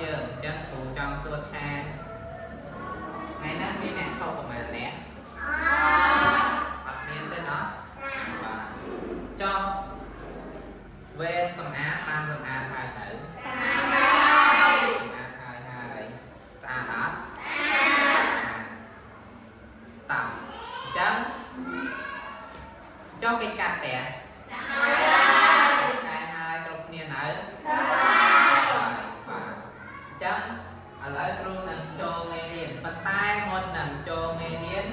យើងអញ្ចឹងគ្រូចង់សួរថាថ្ងៃហ្នឹងមានអ្នកឈប់ប្រហែលអ្នកអត់មានទេណោះបាទចុះវេនសម្អាតបានសម្អាតហើយទៅសម្អាតហើយហើយស្អាតអត់តោះអញ្ចឹងចុះគេកាត់ផ្ទះតែហើយគ្រប់គ្នានៅបាទបាទអញ្ចឹងឥឡូវគ្រូនឹងចូលមេរៀនប៉ុន្តែមុននឹងចូលមេរៀន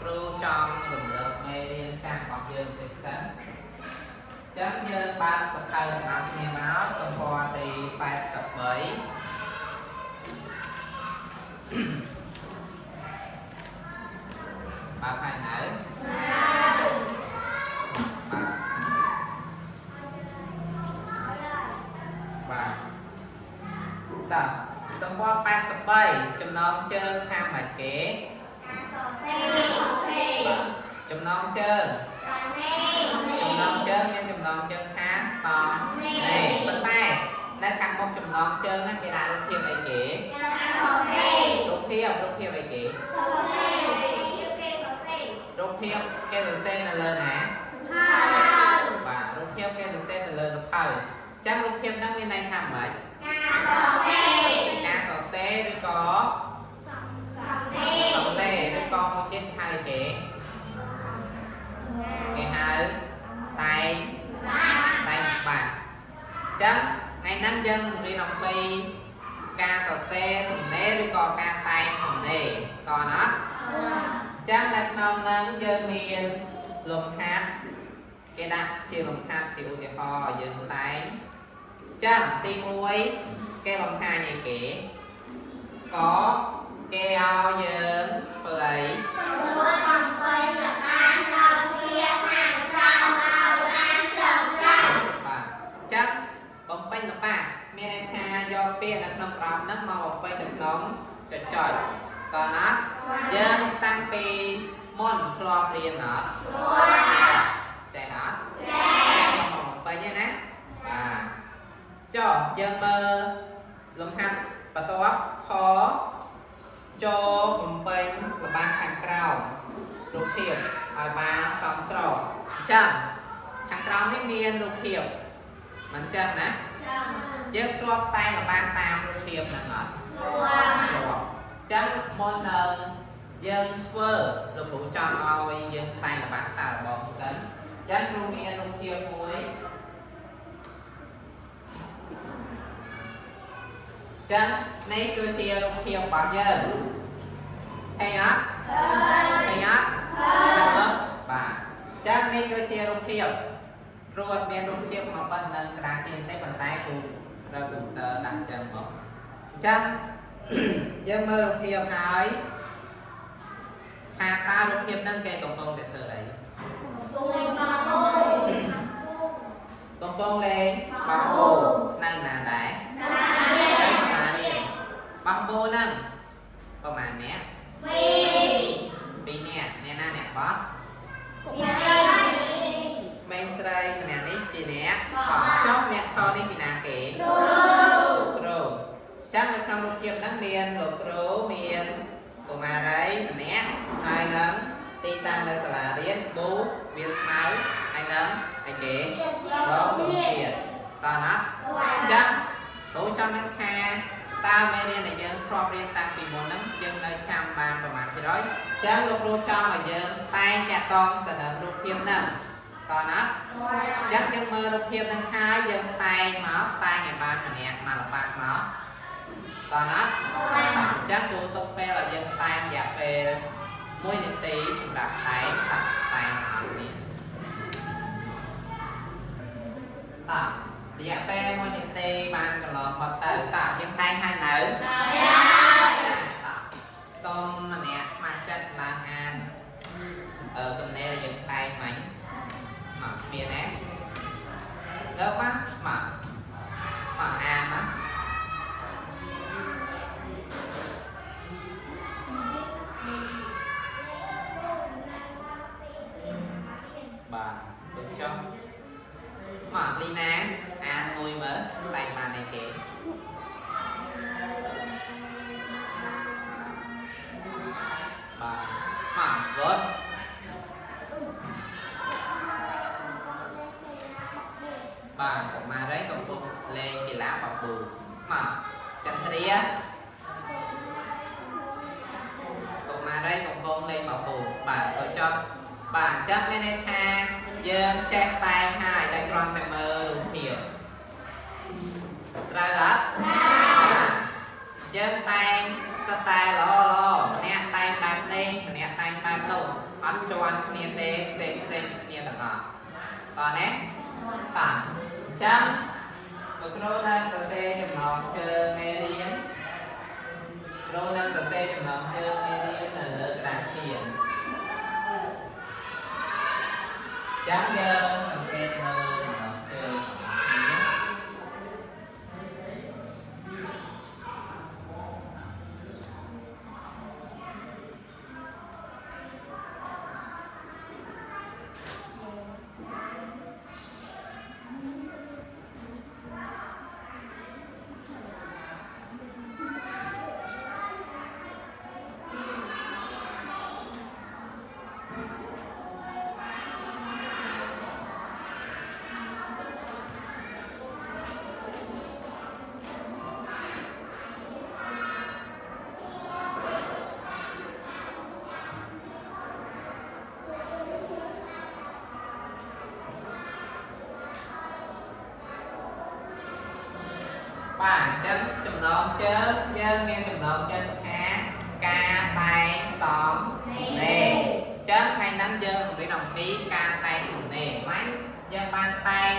គ្រូចង់រំលឹកមេរៀនចាស់របស់យើងតិចសិនអញ្ចឹងយើងបានសភៅទាំងអស់គ្នាមកទំព័រទី83បើកហើយនៅបាទបាទតើទំព័រ83ចំណងជើងខាងម៉េចគេបាទចំណងជើងចំណងជើងមានចំណងជើងខាងសំនេះប៉ុន្តែនៅខាងមុខចំណងជើងហ្នឹងគេដាក់រូបភាពអីគេរូបភាពរូបភាពអីគេរូបភាពគេសរសេរនៅលើណាបាទរូបភាពគេសរសេរនៅលើសភៅអញ្ចឹងរូបភាពហ្នឹងមានន័យថាម៉េចការសរសេរឬក៏សំណេរឬក៏មួយទៀតហៅគេគេហៅតែងតែងបាក់អញ្ចឹងថ្ងៃហ្នឹងយើងរៀនអំពីការសរសេរសំណេរឬក៏ការតែងសំណេរតោះណាអញ្ចឹងនៅក្នុងហ្នឹងយើងមានលំហាត់គេដាក់ជាលំហាត់ជាឧទាហរណ៍ឲ្យយើងតែងអញ្ចឹងទី1គេបង្ហាញឲ្យគេក៏គេឲ្យយើងធ្វើអីបាទអញ្ចឹងបំពេញល្បាក់មានន័យថាយកពាក្យនៅក្នុងប្រអប់ហ្នឹងមកបំពេញនៅក្នុងចុចចុចតោះណាយើងតាំងពីមុនធ្លាប់រៀនអត់ចេះអត់ចេះយកមកបំពេញទេណាបាទចុះយើងមើលលំហាត់បន្ទាប់ខចូលបំពេញល្បះខាងក្រោមរូបភាពឲ្យបានសមស្របអញ្ចឹងខាងក្រោមនេះមានរូបភាពមិនចឹងណាយើងធ្លាប់តែងល្បះតាមរូបភាពហ្នឹងអត់ធ្លាប់អញ្ចឹងមុននឹងយើងធ្វើលោកគ្រូចង់ឲ្យយើងតែងល្បះសាកល្បងសិនអញ្ចឹងគ្រូមានរូបភាពមួយចឹងនេះគឺជារូបភាពរបស់យើងឃើញអត់ឃើញអត់បាទចឹងនេះគឺជារូបភាពគ្រូអត់មានរូបភាពមកប៉ុណ្ណឹងក្តារគៀនទេប៉ុន្តែគ្រូត្រូវកុំព្យូទ័រដាក់ចឹងមកអញ្ចឹង យើងមើលរូបភាពហើយថាតើរូបភាពហ្នឹងគេកំពុងតែធ្វើអីកំពុងលេងបោះបោនៅណាដែរនៅសាលារៀនបោះបោហ្នឹងប្រហែលអ្នកពីរអ្នកអ្នកណាអ្នកបោះក្មេងស្រីម្នាក់នេះជាអ្នកបោះចុះអ្នកឈរនេះពីណាគេគ្រូចឹងនៅក្នុងរូបភាពហ្នឹងមានលោកគ្រូមានកុមារីម្នាក់ហើយនឹងទីតាំងនៅសាលារៀនប៊ូវាស្មៅហើយនឹងអីគេដងដងជាតិតើណាចឹងគ្រូចង់នឹងថាតើមេរៀនដែលយើងធ្លាប់រៀនតាំងពីមុនហ្នឹងយើងនៅចាំបានប្រមាណភាគរយចឹងលោកគ្រូចង់ឲ្យយើងតែងតាក់ទងទៅនឹងរូបភាពហ្នឹងតើណាចឹងយើងមើលរូបភាពហ្នឹងហើយយើងតែងមកតែងឲ្យបានម្នាក់មកល្បាក់មកតើណាអញ្ចឹងគ្រូទុកពេលឲ្យយើងតែងរយៈពេល1នាទីសម្រាប់តែងតាក់តែងអត់នេះតោះរយៈពេល1នាទីបានកន្លងផុតទៅតោះយើងតែងហើយនៅតោះសូមម្នាក់ស្ម័គ្រចិត្តឡើងអានអឺសំណេរដែលយើងតែងមិញមកមានទេងើបមកមកមកអានមកបាទដូចចុះមកលីណាអានមួយមើលតែងបានអីគេ ប៊ូមកចន្ទ្រាកុមារីកំពុងលេងបប៊ូបាទក៏ចប់បាទអញ្ចឹងមានន័យថាយើងចេះតែងហើយតែគ្រាន់តែមើលរូបភាពត្រូវអត់បាទយើងតែងសតែល្អល្អម្នាក់តែងបែបនេះម្នាក់តែងបែបនោះអត់ជាន់គ្នាទេផ្សេងផ្សេងពីគ្នាទាំងអស់តោះណាបាទអញ្ចឹងលោកគ្រូនឹងសរសេរចំណងជើងមេរៀនគ្រូនឹងសរសេរចំណងជើងមេរៀននៅលើក្តារខៀន ចាំយើងសង្កេតមើលចំណងជើងរបស់គ្នាបាទអញ្ចឹងចំណងជើងយើងមានចំណងជើងថាការតែងសំណេរអញ្ចឹងថ្ងៃហ្នឹងយើងនឹងរៀនអំពីការតែងសំណេរម៉េចយើងបានតែង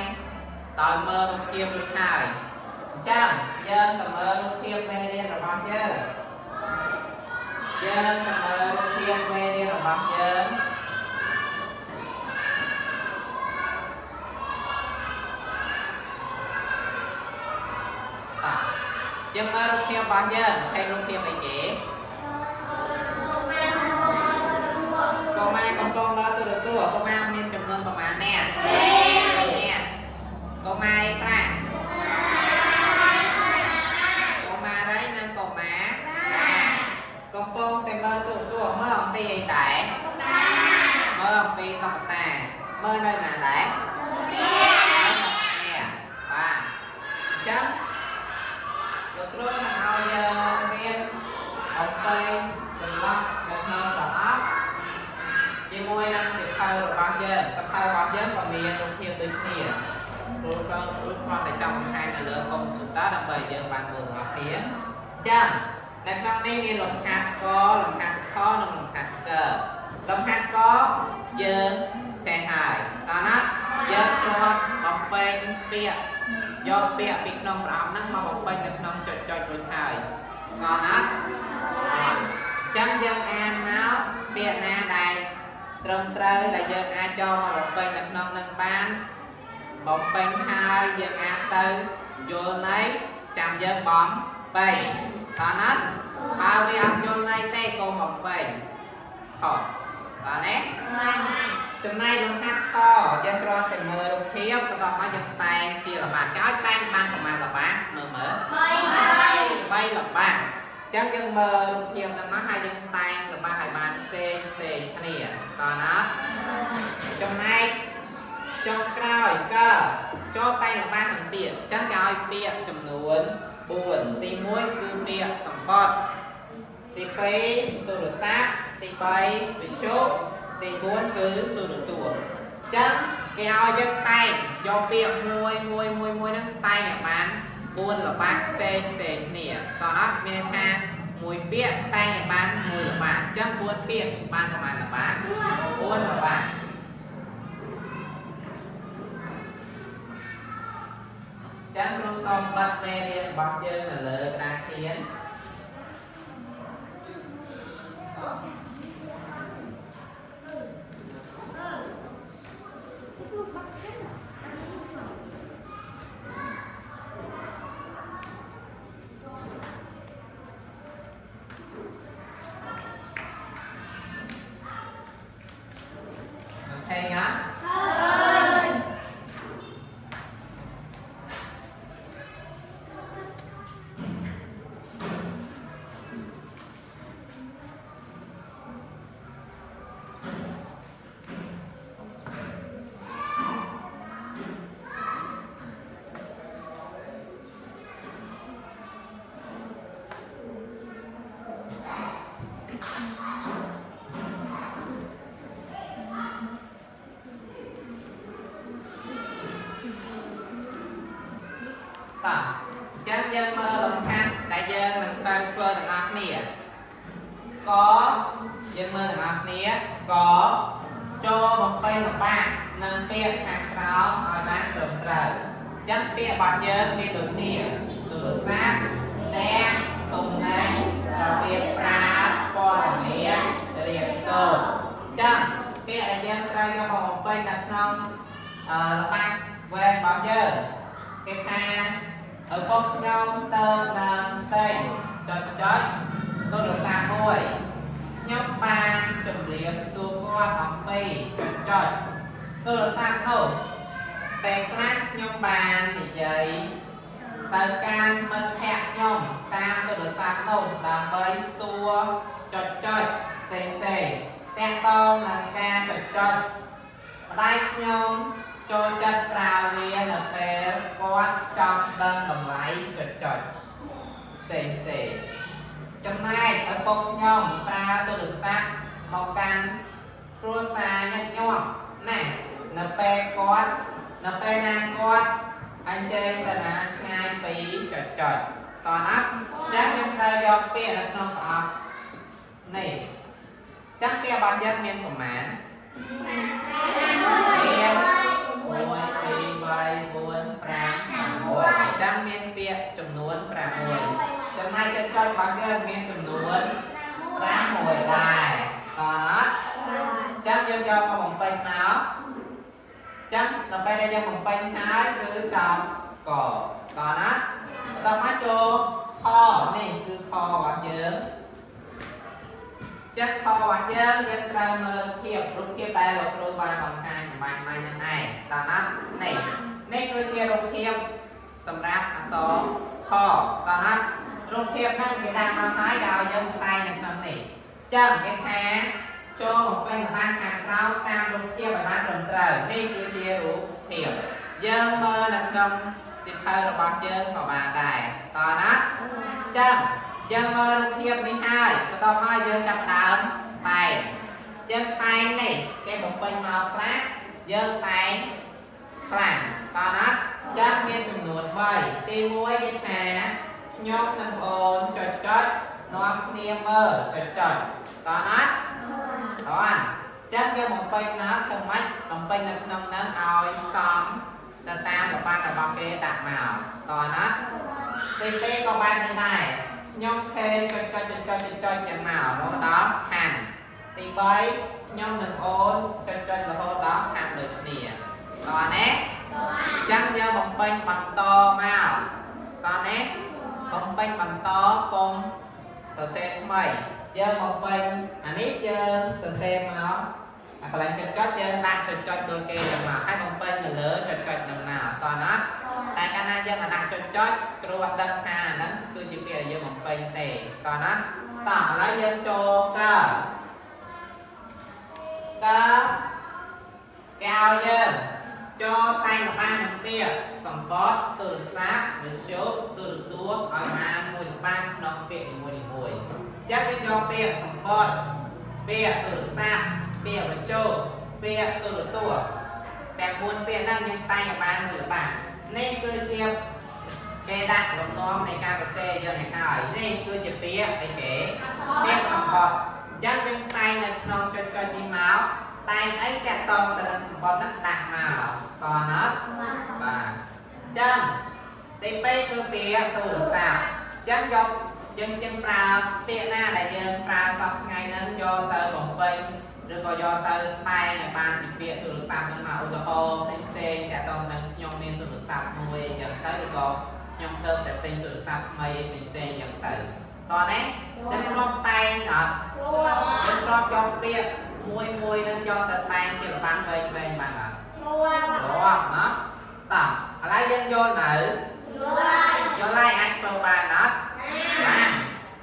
ដោយមើលរូបភាពរួចហើយអញ្ចឹងយើងទៅមើលរូបភាពមេរៀនរបស់យើងយើងទៅមើលរូបភាពមេរៀនរបស់យើង បាទយើងមើលរូបភាពរបស់យើងឃើញរូបភាពអីគេកុមារកំពុងមើលទូរទស្សន៍កុមារមានចំនួនប្រមាណអ្នកអ្នកកុមារអីខ្លះកុមារីនិងកុមារកំពុងតែមើលទូរទស្សន៍មើលអំពីអីដែរមើលអំពីតុក្កតាមើលនៅណាដែរនៅផ្ទះបាទអញ្ចឹង លោកគ្រូនឹងឲ្យយើងមានអំពែងចន្លោះនៅក្នុងប្រអប់ជាមួយនឹងសៀវភៅរបស់យើងសៀវភៅរបស់យើងក៏មានរូបភាពដូចគ្នាគ្រូក៏គ្រូគ្រាន់តែចង់បង្ហាញនៅលើកុំព្យូទ័រដើម្បីយើងបានមើលទាំងអស់គ្នាអញ្ចឹងនៅក្នុងនេះមានលំហាត់កលំហាត់ខនិងលំហាត់កលំហាត់កយើងចេះហើយតោះណាយើងធ្លាប់បំពេញពាក្យ យកពាក្យពីក្នុងប្រអប់ហ្នឹងមកបំពេញនៅក្នុងចុចចុចរួចហើយងល់អត់អត់អញ្ចឹងយើងអានមកពាក្យណាដែលត្រឹមត្រូវដែលយើងអាចយកមកបំពេញនៅក្នុងហ្នឹងបានបំពេញហើយយើងអានទៅយល់ន័យចាំយើងបំពេញតើណាត់បើវាអត់យល់ន័យទេកុំបំពេញខុសតើណា ចំណែកលំហាត់ខយើងគ្រាន់តែមើលរូបភាពបន្ទាប់មកយើងតែងជាល្បាតគេឲ្យតែងបានប្រមាណល្បាតមើលមើល3ល្បាតអញ្ចឹងយើងមើលរូបភាពហ្នឹងមកហើយយើងតែងល្បាតឲ្យបានផ្សេងផ្សេងគ្នាតោះណាចំណែកចុងក្រោយក៏ចូលតែងល្បាតនឹងទៀតអញ្ចឹងគេឲ្យពាក្យចំនួន4ទី1គឺពាក្យសម្បត្តិទី2ទូរស័ព្ទទី3វិទ្យុទី4គឺទូរទស្សន៍អញ្ចឹងគេឲ្យយើងតែងយកពាក្យមួយមួយមួយមួយហ្នឹងតែងឲ្យបាន4ល្បាតផ្សេងផ្សេងគ្នាតោះអត់មានន័យថាមួយពាក្យតែងឲ្យបានមួយល្បាតអញ្ចឹង4ពាក្យបានប្រមាណល្បាត4ល្បាតចឹងគ្រូសូមបិទមេរៀនរបស់យើងនៅលើក្តារខៀន អូខេណា កយើងមើលទាំងអស់គ្នាកចូលបំពេញលំបាកនិងពាក្យខាងក្រោមឲ្យបានត្រឹមត្រូវអញ្ចឹងពាក្យរបស់យើងមានដូចជាទូរស័ព្ទផ្ទះទំនិញរបៀបប្រើព័ត៌មានរៀនសូត្រអញ្ចឹងពាក្យដែលយើងត្រូវយកមកបំពេញនៅក្នុងលំបាកវែងរបស់យើងគេថាឪពុកខ្ញុំទៅនឹងទិញចុចចុចទូរស័ព្ទមួយខ្ញុំបានជម្រាបសួរគាត់អំពីចុចចុចទូរស័ព្ទនោះពេលខ្លះខ្ញុំបាននិយាយទៅកាន់មិត្តភក្តិខ្ញុំតាមទូរស័ព្ទនោះដើម្បីសួរចុចចុចផ្សេងផ្សេងតាក់ទងនឹងការចុចចុចម្ដាយខ្ញុំចូលចិត្តប្រើវានៅពេលគាត់ចង់ដឹងតម្លៃចុចចុចផ្សេងផ្សេងចំណែកឪពុកខ្ញុំប្រើទូរស័ព្ទមកកាន់គ្រួសារញឹកញាប់ណាស់នៅពេលគាត់នៅពេលណាគាត់អញ្ជើញទៅណាឆ្ងាយពីចុចចុចតោះណាចឹងយើងត្រូវយកពាក្យនៅក្នុងប្រអប់នេះចឹងពាក្យរបស់យើងមានប្រមាណមាន1 2 3 4 5 6ចឹងមានពាក្យចំនួន6ចំណែកចុចចុចរបស់យើងមានចំនួន6ដែរតោះណាចឹងយើងយកមកបំពេញមកចឹងដល់ពេលដែលយើងបំពេញហើយគឺចប់កតោះណាបន្តមកចូលខនេះគឺខរបស់យើងចឹងខរបស់យើងយើងត្រូវមើលភាពរូបភាពដែលលោកគ្រូបានបង្ហាញបំបញ្ញមកនឹងឯងតោះណានេះនេះគឺជារូបភាពសម្រាប់អក្សរខតោះណារូបភាពហ្នឹងគេដាក់មកហើយដល់យើងតែងនៅក្នុងនេះចឹងគេថាចូលបំពេញបានខាងក្រោមតាមរូបភាពឲ្យបានត្រឹមត្រូវនេះគឺជារូបភាពយើងមើលនៅក្នុងសៀវភៅរបស់យើងក៏បានដែរតោះណាចឹងយើងមើលរូបភាពនេះហើយបន្ទាប់មកយើងចាប់ផ្ដើមតែងយើងតែងនេះគេបំពេញមកខ្លះយើងតែងខ្លះតោះណាចឹងមានចំនួន3ទី1គេថាខ្ញុំនិងប្អូនចុចចុចនាំគ្នាមើលចុចចុចតោះណាតោះចឹងយើងបំពេញមកធ្វើម៉េចបំពេញនៅក្នុងហ្នឹងឲ្យសមទៅតាមប្រព័ន្ធរបស់គេដាក់មកតោះណាទី2ក៏បាននេះដែរខ្ញុំខេចុចចុចចុចចុចចុចចឹងមករហូតដល់ខានទី3ខ្ញុំនិងអូនចុចចុចរហូតដល់ខានដូចគ្នាតោះណាចឹងយើងបំពេញបន្តមកតោះណាបំពេញបន្តពងសរសេរថ្មីយើងបំពេញអានេះយើងសរសេរមកអាកន្លែងចុចចុចយើងដាក់ចុចចុចដូចគេចឹងមកហើយបំពេញនៅលើចុចចុចនឹងមកតោះណាតែកាលណាយើងអាដាក់ចុចចុចគ្រូអត់ដឹងថាអាហ្នឹងគឺជាពាក្យដែលយើងបំពេញទេតោះណាតោះឥឡូវយើងចូលកើកើគេឲ្យយើងចូលតែងបាននឹងពាក្យសម្បត្តិទូរស័ព្ទវិទ្យុទូរទស្សន៍ឲ្យបានមួយល្បាក្នុងពាក្យនីមួយៗអញ្ចឹងយើងយកពាក្យសម្បត្តិពាក្យទូរស័ព្ទពាក្យវិទ្យុពាក្យទូរទស្សន៍ទាំង4ពាក្យហ្នឹងយើងតែងឲ្យបានមួយល្បានេះគឺជាគេដាក់លំនាំនៃការសរសេរយើងឲ្យហើយនេះគឺជាពាក្យអីគេពាក្យសម្បត្តិអញ្ចឹងយើងតែងនៅក្នុងចុចចុចនេះមកតែងអីតាក់តងទៅនឹងសម្បត្តិហ្នឹងដាក់មកតោះណាបាទអញ្ចឹងទី2គឺពាក្យទូរស័ព្ទអញ្ចឹងយកយើងយើងប្រើពាក្យណាដែលយើងប្រើសពថ្ងៃហ្នឹងយកទៅបំពេញឬក៏យកទៅតែងឲ្យបានជាពាក្យទូរស័ព្ទហ្នឹងមកឧទាហរណ៍ផ្សេងផ្សេងតាក់ទងនឹងខ្ញុំមានទូរស័ព្ទមួយអញ្ចឹងទៅឬក៏ខ្ញុំទៅតែទិញទូរស័ព្ទថ្មីផ្សេងផ្សេងអញ្ចឹងទៅតោះណាយើងធ្លាប់តែងអត់យើងធ្លាប់យកពាក្យមួយមួយហ្នឹងយកទៅតែងជារបាំងវែងវែងបានអត់ធ្លាប់ណាតោះឥឡូវយើងយល់នៅយល់ហើយអាចធ្វើបានអត់បាន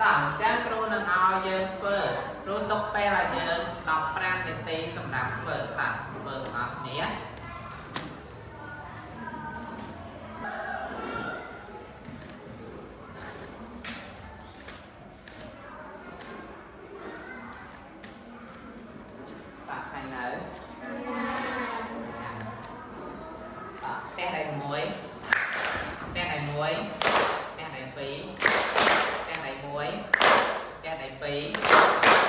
តោះអញ្ចឹងគ្រូនឹងឲ្យយើងធ្វើគ្រូទុកពេលឲ្យយើង15នាទីសម្រាប់ធ្វើតោះធ្វើទាំងអស់គ្នាតោះហើយនៅតោះផ្ទះដៃ1ផ្ទះដៃ1ផ្ទះដៃ2ផ្ទះដៃ1ផ្ទះដៃ2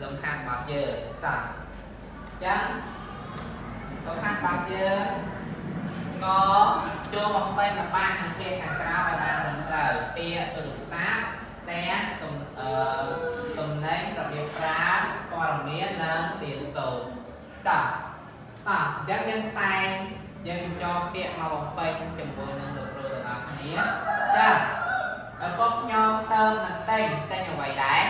លំហាត់របស់យើងតោះចឹងលំហាត់របស់យើងក៏ចូលបំពេញលំបាកក្នុងពាក្យខាងក្រៅឲ្យបានត្រឹមត្រូវពាក្យទូរស័ព្ទផ្ទះទំអឺតំណែងរបៀបប្រើព័ត៌មាននិងរៀនសូត្រតោះតោះអញ្ចឹងយើងតែងយើងចូលពាក្យមកបំពេញជាមួយនឹងលោកគ្រូទាំងអស់គ្នាចាឪពុកខ្ញុំទៅនឹងទិញទិញអ្វីដែរ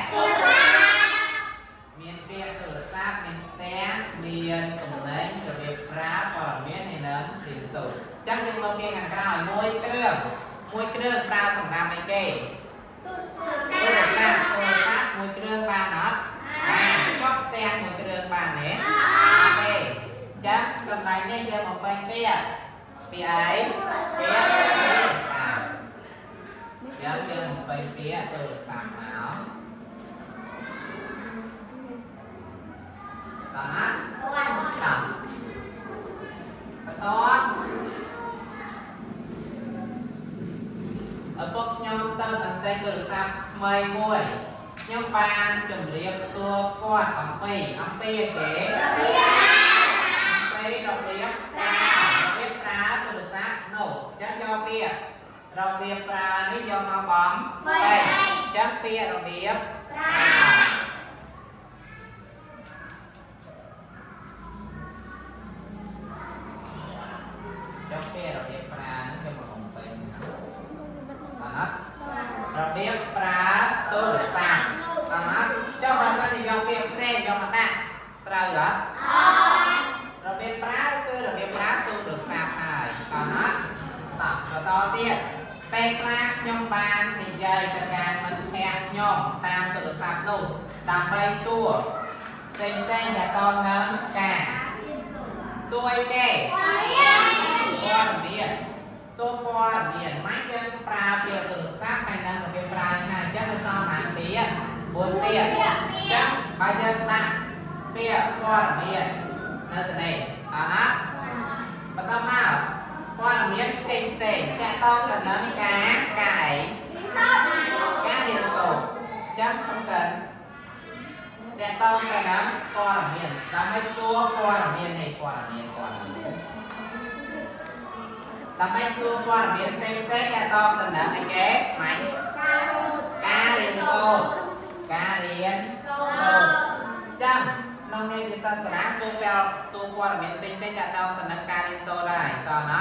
មានពាក្យទូរស័ព្ទមានផ្ទះមានតំណែងរបៀបប្រើព័ត៌មានហើយនឹងរៀនសូត្រអញ្ចឹងយើងមកពាក្យខាងក្រោយមួយគ្រឿងមួយគ្រឿងប្រើសម្រាប់អីគេទូរស័ព្ទទូរស័ព្ទមួយគ្រឿងបានអត់បានចុះផ្ទះមួយគ្រឿងបានទេអត់ទេអញ្ចឹងកន្លែងនេះយើងមកពេញពាក្យពាក្យអីពាក្យទូរស័ព្ទអញ្ចឹងយើងមកពេញពាក្យទូរស័ព្ទមក តោះណាតោះបន្តឪពុកខ្ញុំទៅនឹងទិញទូរស័ព្ទថ្មីមួយខ្ញុំបានជម្រាបសួរគាត់អំពីអំពីអីគេអំពីរបៀបប្រើរបៀបប្រើទូរស័ព្ទនោះអញ្ចឹងយកពាក្យរបៀបប្រើនេះយកមកបំពេញអញ្ចឹងពាក្យរបៀបប្រើ ចុះពេលរបៀបប្រើហ្នឹងគេមកបំពេញណាបាទរបៀបប្រើទូរស័ព្ទបាទចុះបើសិនជាយកពាក្យផ្សេងយកមកដាក់ត្រូវអត់របៀបប្រើគឺរបៀបប្រើទូរស័ព្ទហើយបាទតោះបន្តទៀតពេលខ្លះខ្ញុំបាននិយាយទៅកាន់មិត្តភក្តិខ្ញុំតាមទូរស័ព្ទនោះដើម្បីសួរផ្សេងៗទាក់ទងនឹងការសួរអីគេ ព័ត៌មានសួរព័ត៌មានមិនយើងប្រើពាក្យទូរស័ព្ទហើយនឹងរបៀបប្រើនេះណាអញ្ចឹងវាសមបានពាក្យ4ពាក្យអញ្ចឹងបើយើងដាក់ពាក្យព័ត៌មាននៅទីនេះតើណាបន្តមកព័ត៌មានផ្សេងផ្សេងតាក់ទងទៅនឹងការការអីការរៀនសូត្រអញ្ចឹងខំសិនតាក់ទងទៅនឹងព័ត៌មានដើម្បីសួរព័ត៌មាននេះព័ត៌មានព័ត៌មាន ដើម្បីសួរព័ត៌មានផ្សេងផ្សេងតាក់ទងទៅនឹងអីគេម៉ាញ់ការរៀនសូត្រការរៀនសូត្រចាំក្នុងនាមជាសាស្ត្រាសួរពេលសួរព័ត៌មានផ្សេងផ្សេងតាក់ទងទៅនឹងការរៀនសូត្រហើយតើណា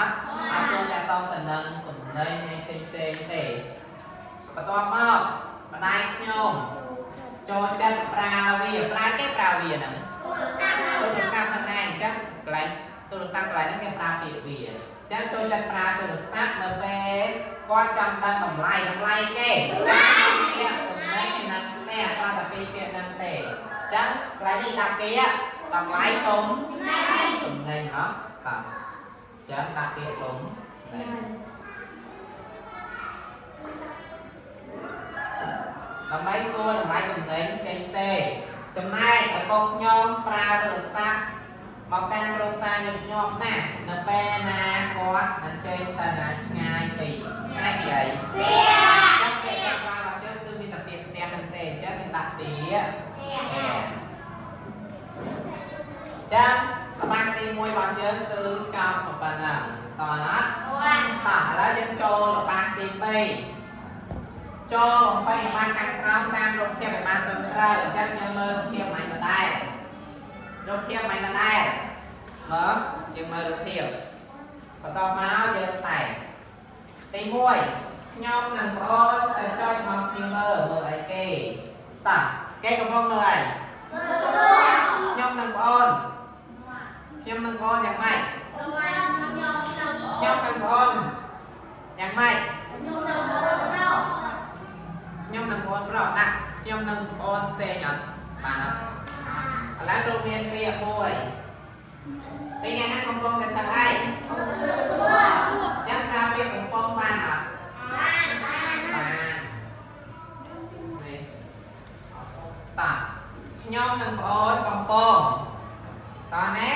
អត់សួរតាក់ទងទៅនឹងទំនិញអីផ្សេងផ្សេងទេបន្ទាប់មកម្ដាយខ្ញុំចូលចិត្តប្រើវាប្រើគេប្រើវាហ្នឹងទូរស័ព្ទហ្នឹងឯងអញ្ចឹងកន្លែងទូរស័ព្ទកន្លែងហ្នឹងគេប្រើពាក្យវា ចឹងចូលចិត្តប្រើទូរស័ព្ទនៅពេលគាត់ចង់ដឹងតម្លៃតម្លៃគេចាំពាក្យតំណែងនឹងផ្ទះស្រាប់តែពីរពាក្យហ្នឹងទេចឹងកន្លែងនេះដាក់ពាក្យតម្លៃទុំតំណែងហ៎តោះចឹងដាក់ពាក្យទុំណែដើម្បីសួរតម្លៃតំណែងផ្សេងផ្សេងចំណែកឪពុកខ្ញុំប្រើទូរស័ព្ទ មកកាន់គ្រួសារញឹកញាប់ណាស់នៅពេលណាគាត់នឹងចេញទៅណាឆ្ងាយពីឆ្ងាយពីអីចាំគេប្រើរបស់យើងគឺមានតែពាក្យផ្ទះហ្នឹងទេអញ្ចឹងមានដាក់ទាចាំល្បាំងទី1របស់យើងគឺចំប៉ុណ្ណឹងតោះណាតោះឥឡូវយើងចូលល្បាំងទី2ចូលបំពេញល្បាំងខាងក្រោមតាមរូបភាពឲ្យបានត្រឹមត្រូវអញ្ចឹងយើងមើលរូបភាពមិនដដែលរូបភាពមិនដដែល មើលយើងមើលរូបភាពបន្តមកយើងតែងទី1ខ្ញុំនិងប្អូនទៅចុចមកគ្នាមើលមើលអីគេតោះគេកំពុងមើលអីខ្ញុំនិងប្អូនខ្ញុំនិងប្អូនយ៉ាងម៉េចខ្ញុំនិងប្អូនយ៉ាងម៉េចខ្ញុំនិងប្អូនប្រុសដាក់ខ្ញុំនិងប្អូនផ្សេងអត់បានអត់ឥឡូវគ្រូមានពាក្យមួយ ពីអ្នកណាកំពុងតែធ្វើអីយ៉ាងប្រើពាក្យកំពុងបានអត់បាននេះតោះខ្ញុំនិងប្អូនកំពុងតោះណា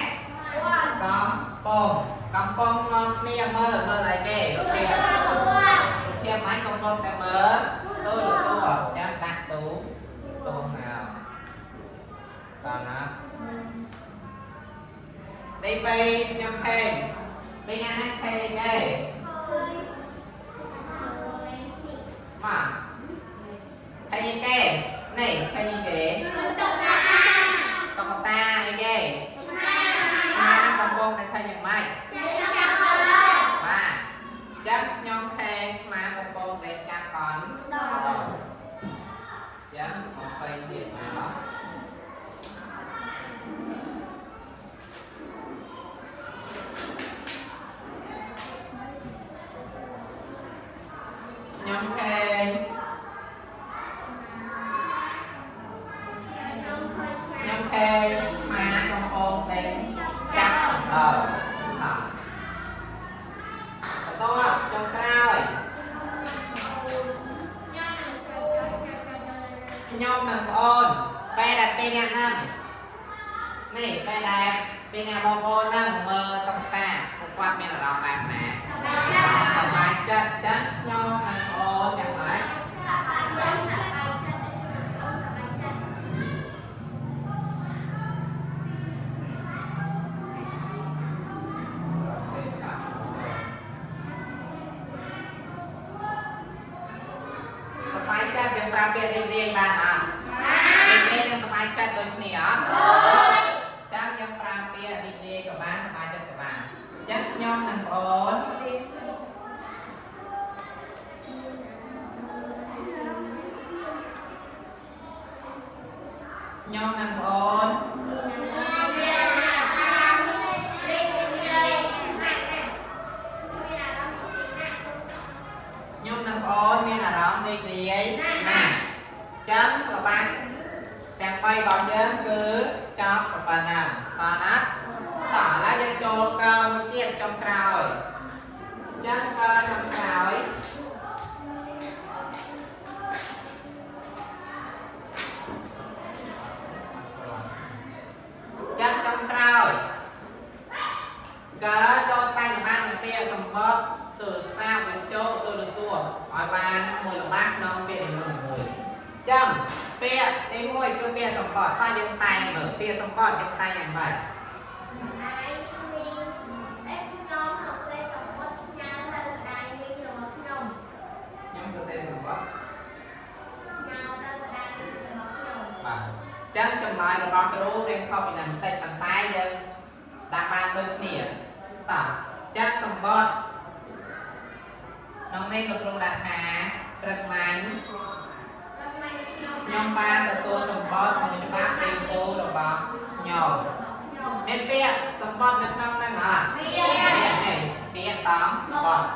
កំពុងកំពុងនាំគ្នាមើលមើលអីគេរូបភាពរូបភាពអញកំពុងតែមើលទូរទស្សន៍ចាំដាក់ទូទូមក តណាទី2ខ្ញុំខេងពីណាណាខេងទេមកខេងគេនេះខេងគេតុក្កតាអីគេឆ្មាកំពុងតែធ្វើយ៉ាងម៉េចបាទចឹងខ្ញុំខេងឆ្មាកំពុងតែចាប់កន់ចឹងមកពេញទៀតមកខ្ញុំខេងខ្ញុំខេងឆ្មាកំពុងតែចាប់កណ្ដុរបាទបន្តចុងក្រោយខ្ញុំនិងប្អូនពេលដែលពីរអ្នកហ្នឹងនេះពេលដែលពីរអ្នកបងប្អូនហ្នឹងមើលតុក្កតាពួកគាត់មានអារម្មណ៍បែបណាសប្បាយចិត្តចឹងខ្ញុំនិងប្អូនយ៉ាងម៉េចសប្បាយចិត្តយើងប្រើពាក្យរីករាយបានអត់រីករាយនិងសប្បាយចិត្តដូចគ្នាអត់ចាំយើងប្រើពាក្យរីករាយក៏បានសប្បាយចិត្តក៏បានចឹងខ្ញុំនិងប្អូនខ្ញុំនិងប្អូនខ្ញុំនិងប្អូនមានអារម្មណ៍រីករាយណាស់ចឹងល្បាក់ទាំង3របស់យើងគឺចប់ប៉ុណ្ណឹងតោះណាតោះឥឡូវយើងចូលកើមួយទៀតចុងក្រោយចឹងកើចុងក្រោយចឹងចុងក្រោយកើចូលតែងបាននឹងពាក្យសម្បត្តិទូរស័ព្ទវិទ្យុទូរទស្សន៍ឲ្យបានមួយល្បាក់ក្នុងពាក្យនីមួយៗចឹងពាក្យទី1គឺពាក្យសម្បត្តិតើយើងតែងមើលពាក្យសម្បត្តិយើងតែងយ៉ាងម៉េចខ្ញុំសរសេរសម្បត្តិបាទចឹងចម្លើយរបស់គ្រូរៀងខុសពីនឹងបន្តិចប៉ុន្តែយើងដាក់បានដូចគ្នាតោះចឹងសម្បត្តិក្នុងនេះលោកគ្រូដាក់ថាព្រឹកមាញ់ខ្ញុំបានទទួលសម្បត្តិមួយច្បាប់ពីពូរបស់ខ្ញុំមានពាក្យសម្បត្តិនៅក្នុងហ្នឹងអត់មាននេះពាក្យសម្បត្តិ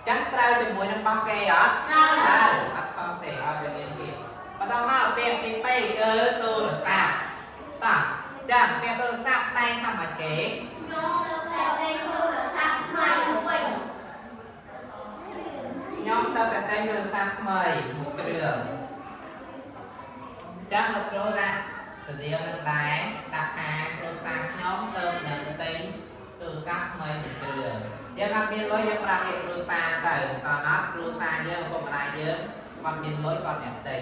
ចឹងត្រូវជាមួយនឹងរបស់គេអត់ត្រូវអត់ខុសទេអត់តែមានពាក្យបន្តមកពាក្យទី2គឺទូរស័ព្ទតោះចឹងពាក្យទូរស័ព្ទតែងថាម៉េចគេខ្ញុំទៅតែតែងទូរស័ព្ទថ្មីមួយគ្រឿងចឹងលោកគ្រូដាក់ស្តៀងនឹងដែរដាក់ថាគ្រួសារខ្ញុំទៅនឹងទិញទូរស័ព្ទថ្មីមួយគ្រឿងយើងអត់មានលុយយើងប្រាប់ពាក្យគ្រួសារទៅតោះអត់គ្រួសារយើងឪពុកម្ដាយយើងគាត់មានលុយគាត់អ្នកទិញ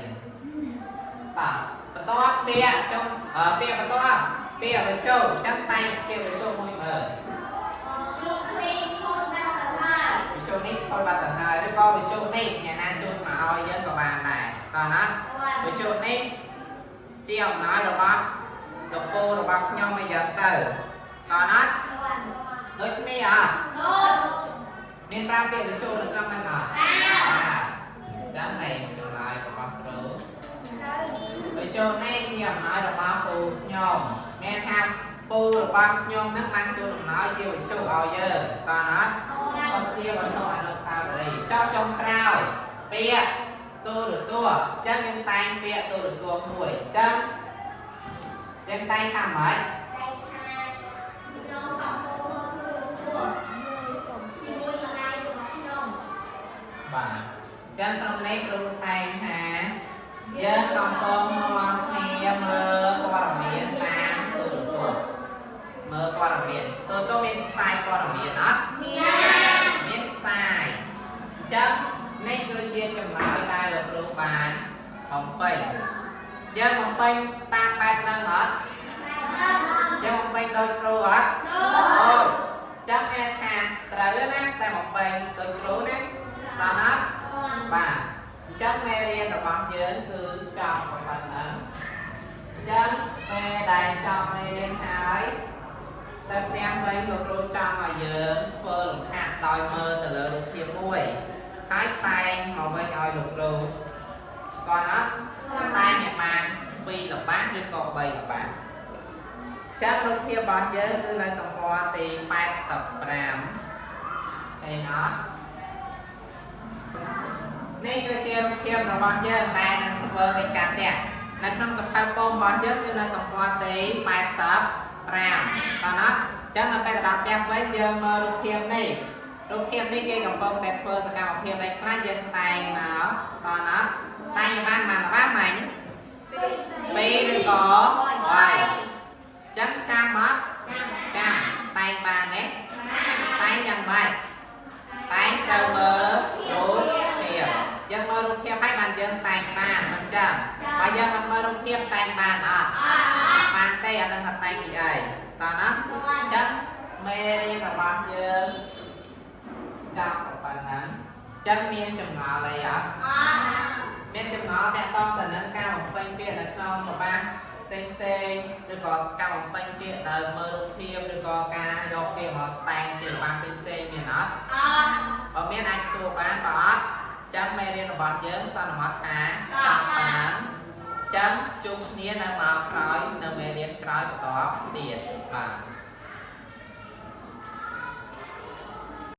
តោះបន្តពាក្យចុងពាក្យបន្តពាក្យវិទ្យុចឹងតែងពាក្យវិទ្យុមួយមើលវិទ្យុនេះខូចបាត់ទៅហើយឬក៏វិទ្យុនេះអ្នកណាជូនមកឲ្យយើងក៏បានដែរតោះណាវិទ្យុនេះជាអំណោយរបស់លោកពូរបស់ខ្ញុំអីយ៉ាងទៅតោះណាដូចគ្នាអត់មានប្រើពាក្យវិទ្យុនៅក្នុងហ្នឹងអត់បាទចាំនេះចម្លើយរបស់គ្រូវិទ្យុនេះជាអំណោយរបស់ពូខ្ញុំមានថាពូរបស់ខ្ញុំហ្នឹងបានជូនអំណោយជាវិទ្យុឲ្យយើងតោះណាគាត់ជាវត្ថុអនុស្សាវរីយ៍ចុះចុងក្រោយពាក្យទូរទស្សន៍អញ្ចឹងយើងតែងពាក្យទូរទស្សន៍មួយអញ្ចឹងយើងតែងថាម៉េចបាទអញ្ចឹងក្នុងនេះគ្រូតែងថាយើងកំពុងនាំគ្នាមើលព័ត៌មានតាមទូរទស្សន៍មើលព័ត៌មានទូរទស្សន៍មានផ្សាយព័ត៌មានអត់មានផ្សាយអញ្ចឹងនេះគឺជាចម្លើយដែលលោកគ្រូបានបំពេញយើងបំពេញតាមបែបហ្នឹងអត់ យើងបំពេញដូចគ្រូអត់ដូចចឹងគេថាត្រូវណាតែបំពេញដូចគ្រូណាតាមអត់បាទអញ្ចឹងមេរៀនរបស់យើងគឺចប់ប៉ុណ្ណឹងអញ្ចឹងពេលដែលចប់មេរៀនហើយទៅផ្ទះវិញលោកគ្រូចង់ឲ្យយើងធ្វើលំហាត់ដោយមើលទៅលើរូបភាពមួយហើយតែងមកវិញឲ្យលោកគ្រូគាត់អត់តែងឲ្យបាន2ល្បះឬក៏3ល្បះចឹងរូបភាពរបស់យើងគឺនៅទំព័រទី85ឃើញអត់នេះគឺជារូបភាពរបស់យើងដែលនឹងធ្វើកិច្ចការផ្ទះនៅក្នុងសភៅពំរបស់យើងគឺនៅទំព័រទី85តោះណាចឹងនៅពេលទៅដល់ផ្ទះវិញយើងមើលរូបភាពនេះរូបភាពនេះគេកំពុងតែធ្វើសកម្មភាពអីខ្លះយើងតែងមកតោះណាតែងឲ្យបានបានបានម៉េច2ឬក៏3ចឹងចាំអត់ចាំតែងបានទេតែងយ៉ាងម៉េចតែងត្រូវមើលរូបភាពយើងមើលរូបភាពហើយបានយើងតែងបានមិនចឹងបើយើងអត់មើលរូបភាពតែងបានអត់បានទេអត់ដឹងថាតែងពីអីតោះណាចឹងមេរៀនរបស់យើងចប់ប៉ុណ្ណឹងចឹងមានចម្ងល់អីអត់មានចម្ងល់តាក់ទងទៅនឹងការបំពេញពាក្យនៅក្នុងល្បះផ្សេងផ្សេងឬក៏ការបំពេញពាក្យដោយមើលរូបភាពឬក៏ការយកពាក្យមកតែងជាល្បះផ្សេងផ្សេងមានអត់បើមានអាចសួរបានបើអត់ចឹងមេរៀនរបស់យើងសន្មតថាចប់ប៉ុណ្ណឹងចឹងជួបគ្នានៅម៉ោងក្រោយនៅមេរៀនក្រោយបន្តទៀតបាទ។